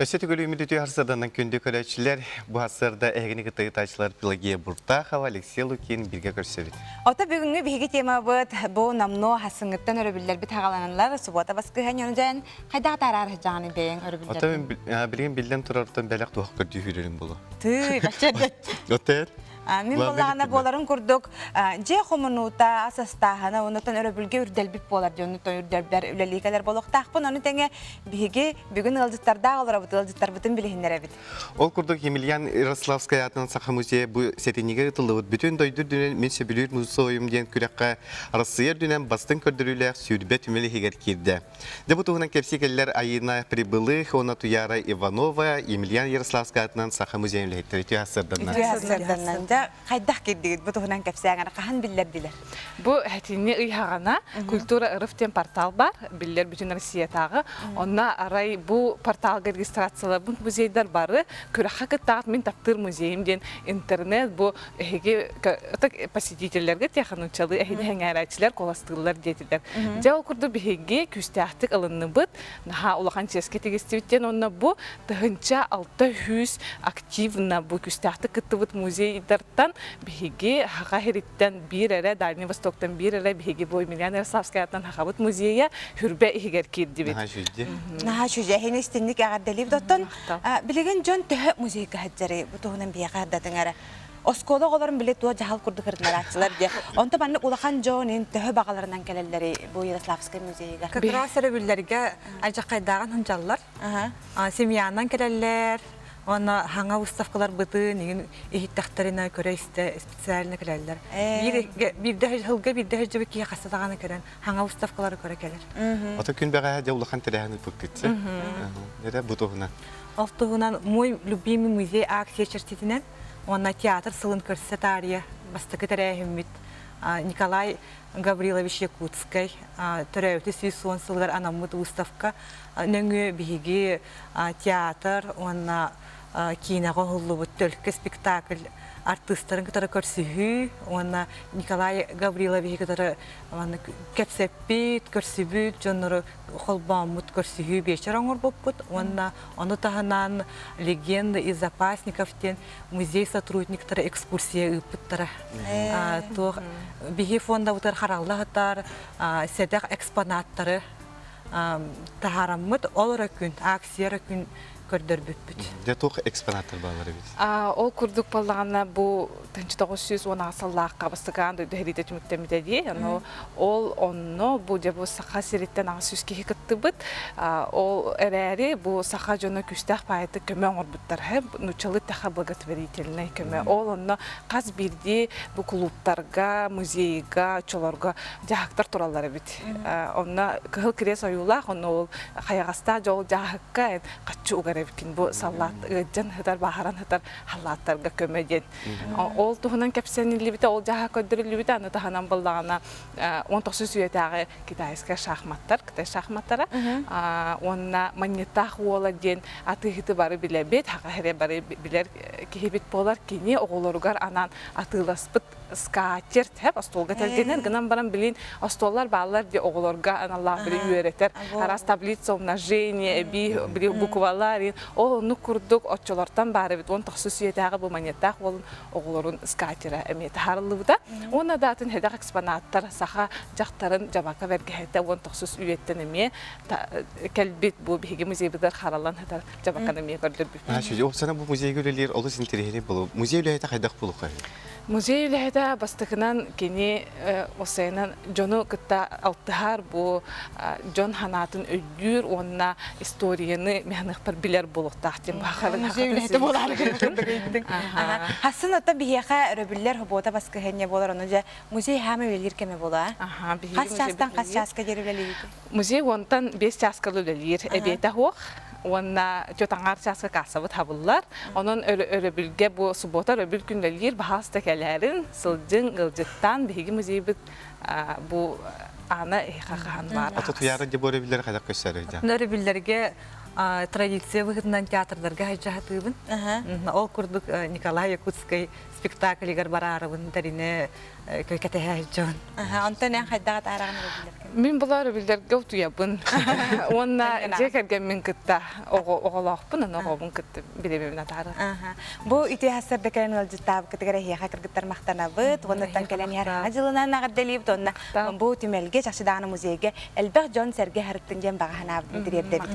Өссө төгүл үүммүт үтүө харсыарданан күндү көрөөччүлэр, бу харсыарда эһигини кытта ыытааччылар Пелагея Буртахова, Алексей Лукин бииргэ көрсөбүт. Ото бүгүҥҥү биһиги темабыт бу номнуо хассыҥҥыттан өрөбүллэрбит хаҕаланаллар субуота баскыһан дьон хайдах атаарар сылдьаҕыный бэйэҥ Ото өрөбүллэргин? билигин биллэн турартан бэлэх туох көрдүүһүрэрин булу. Тыы, бачча Отел? Мин буоллаҕына буоларын курдук дьиэ хомунуута, ас астааһына, оннуттан өрөбүлгэ үрдэлбит буолар дьон оннуттан үрдэлбэр үлэлии кэлэр буолуохтаахпын. Ону тэҥэ биһиги бүгүн ыалдьыттардаах олоробут, ыалдьыттарбытын билиһиннэрэбит. Ол курдук Емельян Ярославскай аатынан Саха музейа бу сэтинньигэ ыытыллыбыт бүтүн дойду үрдүнэн мин сөбүлүүр мусуойум диэн күрэххэ Арассыыйа үрдүнэн бастыҥ көрдөрүүлээх 20 түмэл иһигэр киирдэ. Дьэ бу туһунан кэпсии кэллэр Айына Прибылых уонна Туяра Иванова Емельян Ярославскай аатынан Саха музейын үлэһиттэрэ үтүө сарсыарданнан. Үтүө сарсыарданнан. Дьэ, хайдах киирдигит бу туһунан кэпсээҥ хаһан биллэрдилэр? Бу этинни ыйһаҕана Культура РФ диэн портал бар, биллэр бүтүн Россиятааҕы. Онно арай бу порталга регистрацияларбын музейдар бары күрэххэ кыттаҕыт мин таптыыр музейым диэн интернет бу эһиги посетителлэргэ технучалыы эһини сэҥээрээччилэр куоластыыллар диэтилэр. Дьэ ол курдук биһиги күүстээхтик ылынныбыт, наһаа улахан чиэскэ тигистибит диэн онно бу 1600 активно бу күүстээхтик кыттыбыт музейдартан биһиги Саха сириттэн биир эрэ Дальний Востоктан биир эрэ биһиги бу Емельян Ярославскай аатынан Сахабыт музейа Хүрбэ иһигэр киирдибит. Наһаа үчүгэй. Наһаа үчүгэй. Эһини истинник эҕэрдэлиибит. Оттон билигин дьон төһө музейга сылдьарый? Бу туһунан биһиэхэ ырдатыҥ эрэ. Оскуола оҕолорун били туох дьаһал курдук ырытыннарааччылар диye. Онто маннык улахан дьон ин төһө баҕаларынан кэлэллэрий бу Ярославскай музейыгар? Как раз өрөбүллэргэ алдьархайдааҕын сылдьаллар. Семьянан кэлэллэр. Уонна хаҥа выставкаларбытын игин иһиттэхтэринэ көрө-истэ специально кэлэллэр. Биирдэ сылга биирдэ сылдьыбыт киһи хаста даҕаны көрөн хаҥа выставкалары көрө кэлэр. Ото күн бэҕэһээ дьэ улахан тэрээһин ыыппыккыт. Эрэ бу туһунан. Ол туһунан «Мой любимый музей» акция чэрчитинэн уонна театр сылын көрсө таарыйа бастакы тэрээһиммит Николай Гаврилович Якутскай төрөөбүтэ 110 сылыгар анаммыт выставка нөҥүө биһиги театр уонна киинэҕэ уһуллубут төлкө спектакль артыыстарын кытары көрсүһүү уонна Николай Гавриловиһы кытары кэпсэппит, көрсүбүт дьоннору холбооммут көрсүһүү биэчэр оҥорбуппут уонна ону таһынан «Легенды из запасников» диэн музей сотрудниктара экскурсия ыыппыттара. Туох биһи фондабытыгар харалла сытар сэдэх экспонаттары таһаараммыт ол эрэ күн акция эрэ күн көрдөрбүппүт. Дьэ туох экспонаттар бааллар эбит? Ол курдук буоллаҕына бу 1918 сыллаахха бастакы дойду сэриитэ түмүктэммитэ дии. Ону ол онно бу дьэ бу Саха сириттэн 800 киһи кыттыбыт. Ол эрээри бу саха дьоно күүстээх баайытык көмө оҥорбуттар. Нууччалыы тэхэ благотворительнай көмө. Ол онно хас биирдии бу кулууптарга, музейга, оччолорго дьаһыктар тураллар эбит. Онно кыһыл кириэс ойуулаах, онно ол хайаҕастаах дьол дьааһыкка хаччы угар эбиккин бу саллаат ыалдьан сытар, бааһыран сытар халлааттарга көмө диэн. Ол туһунан кэпсэниллибитэ, ол дьааһа көрдөрүллүбүтэ, аны таһынан буоллаҕына 19 үйэтээҕи китайскай шахматтар, кытай шахматтара уонна Манньыттаах уола диэн атыыһыты бары билэбит, хаха эрэ бары билэр киһибит буолар. Кини оҕолоругар анаан атыыласпыт скатерть хэп остуолга тэлгэнэр гынан баран билин остуоллар бааллар дии оҕолорго аналлаах били үөрэтэр араас таблица умножения эбии били буквалар ол оннук курдук оччолортон баар эбит 19 үйэтээҕи бу монеттаах уолун оҕолорун скатера эмиэ таһаарыллыбыта уонна да атын сэдэх экспонаттар саха дьахтарын дьабака бэргэһэтэ 19 үйэттэн эмиэ кэлбит бу биһиги музейбытыгар хараллан сытар дьабаканы эмиэ көрдөрбүппүт. Оксана бу музейга үлэлиир олус интэриэһинэй буолуо. Музей үлэһитэ хайдах буолуохха Музей үлэһитэ бастакынан кини осайынан дьону кытта алтыһар бу дьон санаатын өйдүүр уонна историяны механыхпар билэр буолуохтаах диэн баахарын Музей үлэһитэ буолаары гыннын. Хассын оттон биһиэхэ өрөбүллэр хобуота баскыһыанньа буолар ону дьэ музей хаама үлэлиир кэмэ буолаа. Хас чаастан хас чааска диэри үлэлиигит? Музей уонтан 5 чааска үлэлиир эбиэтэ суох уонна түөрт аҥаар чааска кассабыт хабыллар. Онон өрөбүлгэ бу суббота өрөбүл күн үлэлиир баһаалыста кэлээрин, сылдьыҥ, ыалдьыттаан биһиги музейбыт бу аана эһиэхэ хаһан баар. Ото туйаара дьэ бу өрөбүллэр хайдах көссөрүй дьэ? Өрөбүллэргэ. Традиция быһыытынан театрдарга сылдьа Ол курдук Николай Якутскай спектаклигар бараарыбын тэринэ кэтэһэ сылдьабын. Онтон эн хайдах атаараҕын өрөбүллэргэ? Мин булар өрөбүллэргэ утуйабын. Уонна дьиэ кэргэммин кытта оҕолоохпун, аны оҕобун кытта бириэмэбин атаарар. Бу үтүө сарсыарда кэлэн ыалдьыттаабыккытыгар эһиэхэ кыргыттар махтанабыт. Уоннаттан кэлэн иһэр Саҥа дьылынан эҕэрдэлиибит уонна бу түмэлгэ, чахчы даҕаны музейга элбэх дьон-сэргэ сырыттын диэн баҕа санаабытын тириэрдэбит.